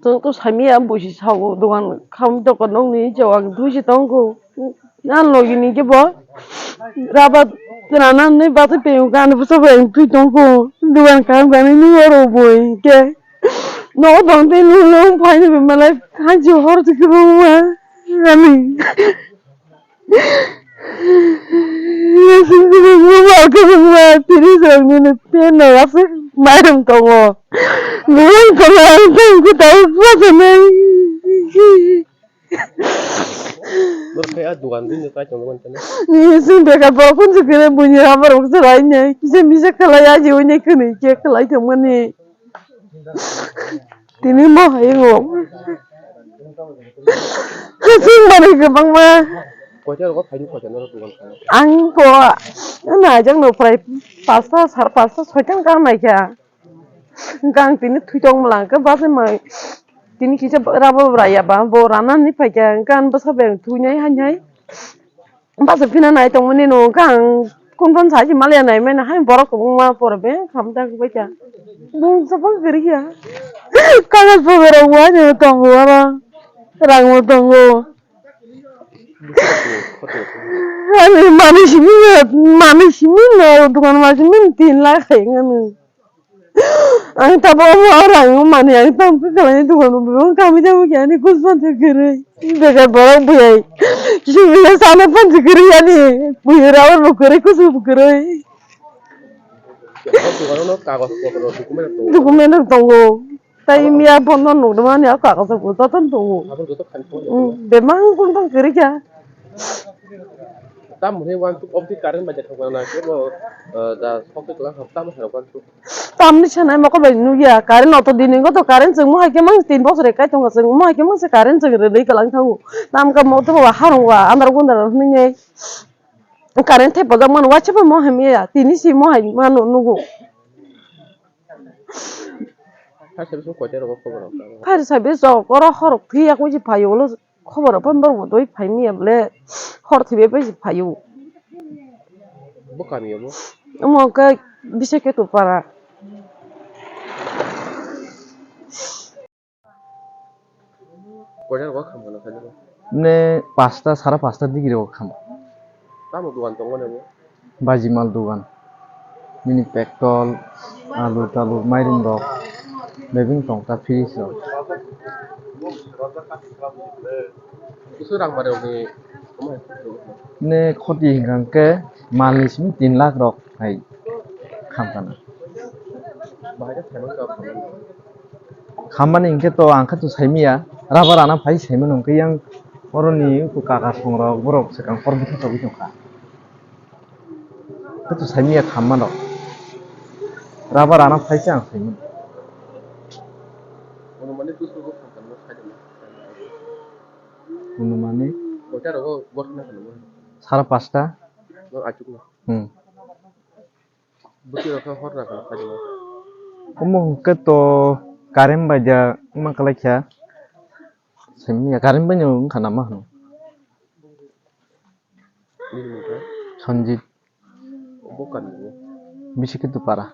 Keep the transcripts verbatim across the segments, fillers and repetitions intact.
Ang to sami ya busi sago dogan kham dogan nokni jawang thusi tongo. Ang logi ni kebo raba rana ni bata pe ang busa bai ang thui tongo. Dogan kham gani ni oro boi ke. No dong te no no phai ni malai khanchi hor tu kebo ma. Ani. Mairum tongo. Mairum tongo. Ang tong kutao pasanai. Norok khe a dogan bini tai tongwi mantani. Ni sing beka bo kun se kere buini habar rok se rai ne. Kisa misa khalai aji uni kuni ke khalai thangmani. Tini mo hai ngo. Sing bani kwbangma. Koita rogo phaidi koita norok dogan khana. Ang ko na jang no prai pasta sar pasta soitan ka mai kha. Hwnkhe ang tini thwi tong mala hwnkhe bachai mai. Tini kisa rabo bwra ya ba bo rana ni phaikha hwnkhe ang bwsa bai ang thwinai hai hai. Bachai phina nai tongmani no hwnkhe ang confirm sai se maliya nai mani hai borok kwbangma pore be kham ta kwbai kha. Bung sa bang kwrwi kha. Kagal photo rok bo ani tongo oro. Rang bo tongo. Ani manwi simi manwi simi no dokan ma simi tin lakh hai ngani. Ang tabo omo rang mani ang tam khe khalai dokan bo bebak kami tamo khe ani kus phan se kwrwi. Beker borok bwrwi. Simi sana phan se kwrwi ani. Bwrwi rabar bo kwrwi kusu bo kwrwi. O dokan no kagoj potro document rok tongo. Document rok tongo. Tai miya bono nukdimani o kagoj rok joto tongo. Abo joto khan tongo. Bebak kun tong kwrwi kha. Tamo hwnwi uansuk oboni current bai jakha na kebo da sokhe kwlwng ham tamo hwnwi uansuk. Tamni sanai mokol bai nukya current oto dini goto current chwngmo hai khe mang tin bosor ekai tongo chwngmo hai khe mang se current chwng rwrwi kwlwng thango. Tamokhe moto bo harung wa andar gundar hwnwi. Current thepajak mano, waisa bai mo hai maya, tini si mo hai mano nugo. Fire service rok koita rogo khobor rok? Fire service rok oro hor thwi yakwi se phaio, ulo khobor rok phano borok bo doi phai maya bole, hor thwi bai se phaio. Bo kami o bo? Omo khe Bisakhetupara. Koitar bo kham khana khaidi. Ne pasta, sara pasta digi rok kham. Tamo dogan tongo ne bo? Baji mal dogan. Nini petrol, alu talu, mairum rok. Bebing tong ta fridge rok. Kusu rang bare ogi. Ne khoti hingkang ke mal ni simi tin lakh rok hai kham khana. Bahai khe khaimani kha khaimani. Khammani hinkhe to ang khe to saimanya, rubber ana phai saimano hinkhe yang oroni kaka songrok borok swkang hor bwtha togwi tongkha. Khe to saimanya khammano, rubber ana phai se ang saimano. Onumani. Sara pasta. Hmm. Bwtwi rok khe hor na kha, kha juma. Omo hwnkhe to current bai da wngma kwlai kha. Simi ya current bai no wngkha nama hwno. Nini mung kha? Sanjit. Obo kami o? Bisiki Tupara.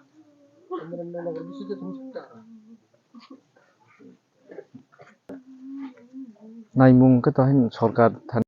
Naimung khe to haino sorkar thani.